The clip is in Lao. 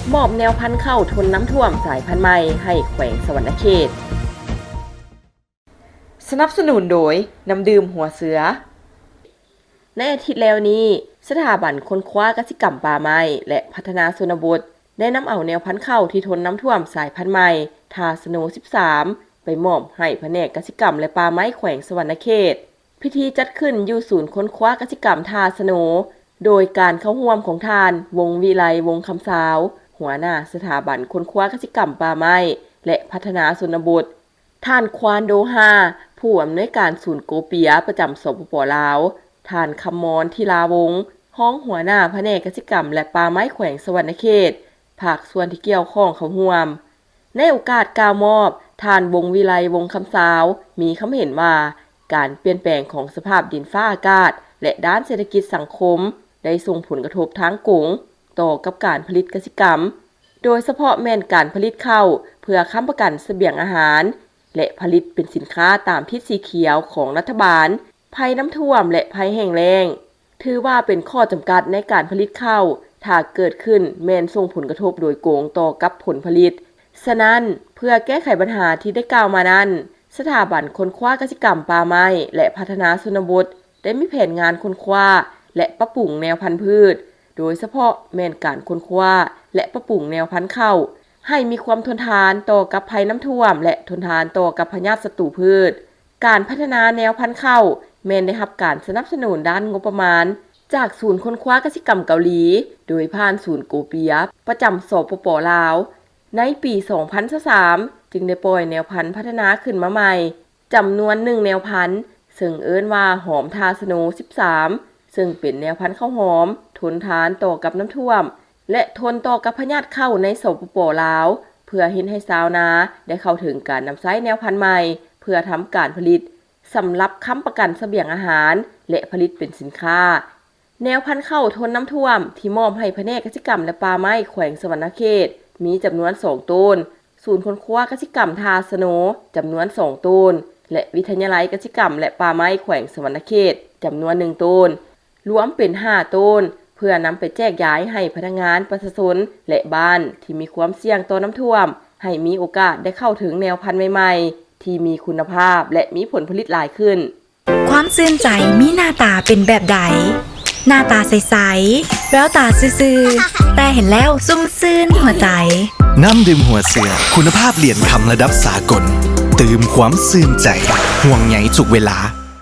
ມອບແນວພັນເຂົ້າທົນນ້ຳຖ້ວມສາຍພັນໃໝ່ໃຫ້ແຂວງສະຫວັນນະເຂດ. ສະໜັບສະໜູນໂດຍ ນ້ຳດື່ມຫົວເສືອ. ໃນອາທິດແລ້ວນີ້, ສະຖາບັນຄົ້ນຄວ້າກະສິກຳປ່າໄມ້ ແລະ ພັດທະນາຊົນນະບົດ ໄດ້ນຳເອົາແນວພັນເຂົ້າທີ່ທົນນ້ຳຖ້ວມສາຍພັນໃໝ່ ທ່າສະໂນສິບສາມ ໄປມອບໃຫ້ພະແນກກະສິກຳ ແລະ ປ່າໄມ້ແຂວງສະຫວັນນະເຂດ. ພິທີຈັດຂຶ້ນຢູ່ສູນຄົ້ນຄວ້າກະສິກຳທ່າສະໂນ ໂດຍການເຂົ້າຮ່ວມຂອງທ່ານ ວົງວິໄລ ວົງຄຳຊາວ ຫົວໜ້າສະຖາບັນຄົ້ນຄວ້າກະສິກຳປ່າໄມ້ ແລະ ພັດທະນາຊົນນະບົດ, ທ່ານ ຄວານ ໂດຮາ ຜູ້ອຳນວຍການສູນໂກເປຍປະຈຳ ສປປ ລາວ, ທ່ານ ຄຳມອນ ທິລາວົງ ຮອງຫົວໜ້າພະແນກກະສິກຳ ແລະ ປ່າໄມ້ແຂວງສະຫວັນນະເຂດ, ພາກສ່ວນທີ່ກ່ຽວຂ້ອງເຂົ້າຮ່ວມ. ໃນໂອກາດກ່າວມອບ, ທ່ານ ວົງວິໄລ ວົງຄຳຊາວ ມີຄຳເຫັນວ່າ ການປ່ຽນແປງຂອງສະພາບດິນຟ້າອາກາດ ແລະ ດ້ານເສດຖະກິດສັງຄົມ ໄດ້ສົ່ງຜົນກະທົບທາງກົງຕໍ່ກັບການຜະລິດກະສິກຳ, ໂດຍສະເພາະແມ່ນການຜະລິດເຂົ້າເພື່ອຄ້ຳປະກັນສະບຽງອາຫານ ແລະ ຜະລິດເປັນສິນຄ້າຕາມທິດສີຂຽວຂອງລັດຖະບານ, ໄພນ້ຳຖ້ວມ ແລະ ໄພແຫ້ງແລ້ງ ຖືວ່າເປັນຂໍ້ຈຳກັດໃນການຜະລິດເຂົ້າ, ຖ້າເກີດຂຶ້ນແມ່ນສົ່ງຜົນກະທົບໂດຍກົງຕໍ່ກັບຜົນຜະລິດ. ສະນັ້ນ, ເພື່ອແກ້ໄຂບັນຫາທີ່ໄດ້ກ່າວມານັ້ນ, ສະຖາບັນຄົ້ນຄວ້າກະສິກຳ, ປ່າໄມ້ ແລະ ພັດທະນາຊົນນະບົດ ໄດ້ມີແຜນງານຄົ້ນຄວ້າ ແລະ ປັບປຸງແນວພັນພືດ, ໂດຍສະເພາະແມ່ນການຄົ້ນຄວ້າ ແລະ ປັບປຸງແນວພັນເຂົ້າ ໃຫ້ມີຄວາມທົນທານຕໍ່ກັບໄພນ້ຳຖ້ວມ ແລະ ທົນທານຕໍ່ກັບພະຍາດສັດຕູພືດ. ການພັດທະນາແນວພັນເຂົ້າແມ່ນໄດ້ຮັບການສະໜັບສະໜູນດ້ານງົບປະມານຈາກສູນຄົ້ນຄວ້າກະສິກຳເກົາຫຼີ ໂດຍຜ່ານສູນໂກເປຍປະຈຳ ສປປ ລາວ. ໃນປີສອງພັນຊາວສາມ ຈຶ່ງໄດ້ປ່ອຍແນວພັນພັດທະນາຂຶ້ນມາໃໝ່ ຈຳນວນໜຶ່ງແນວພັນ, ເຊິ່ງເອີ້ນວ່າຫອມທ່າສະໂນສິບສາມ ເຊິ່ງເປັນແນວພັນເຂົ້າຫອມ ທົນທານຕໍ່ກັບນ້ຳຖ້ວມ ແລະ ທົນຕໍ່ກັບພະຍາດເຂົ້າໃນ ສປປ ລາວ ເພື່ອເຮັດໃຫ້ຊາວນາໄດ້ເຂົ້າເຖິງການນຳໃຊ້ແນວພັນໃໝ່ ເພື່ອທຳການຜະລິດ ສຳລັບຄ້ຳປະກັນສະບຽງອາຫານ ແລະ ຜະລິດເປັນສິນຄ້າ. ແນວພັນເຂົ້າທົນນ້ຳຖ້ວມທີ່ມອບໃຫ້ພະແນກກະສິກຳ ແລະ ປ່າໄມ້ແຂວງສະຫວັນນະເຂດ ມີຈຳນວນສອງໂຕນ, ສູນຄົ້ນຄວ້າກະສິກຳທ່າສະໂນ ຈຳນວນສອງໂຕນ ແລະ ວິທະຍາໄລກະສິກຳ ແລະ ປ່າໄມ້ແຂວງສະຫວັນນະເຂດ ຈຳນວນໜຶ່ງໂຕນ, ລວມເປັນຫ້າໂຕນ ເພື່ອນຳໄປແຈກຢາຍໃຫ້ພະນັກງານ, ປະຊາຊົນ ແລະ ບ້ານທີ່ມີຄວາມສ່ຽງຕໍ່ນ້ຳຖ້ວມ ໃຫ້ມີໂອກາດໄດ້ເຂົ້າເຖິງແນວພັນໃໝ່ໆ ທີ່ມີຄຸນນະພາບ ແລະ ມີຜົນຜະລິດຫຼາຍຂຶ້ນ. ຄວາມຊື່ນໃຈມີໜ້າຕາເປັນແບບໃດ? ໜ້າຕາໃສໆ ແວວຕາຊື່ໆ ແຕ່ເຫັນແລ້ວຊຸ່ມຊື່ນຫົວໃຈ. ນ້ຳດື່ມຫົວເສືອ ຄຸນນະພາບຫຼຽນຄຳລະດັບສາກົນ ຕື່ມຄວາມຊື່ນໃຈ ຫ່ວງໃຍທຸກເວລາ.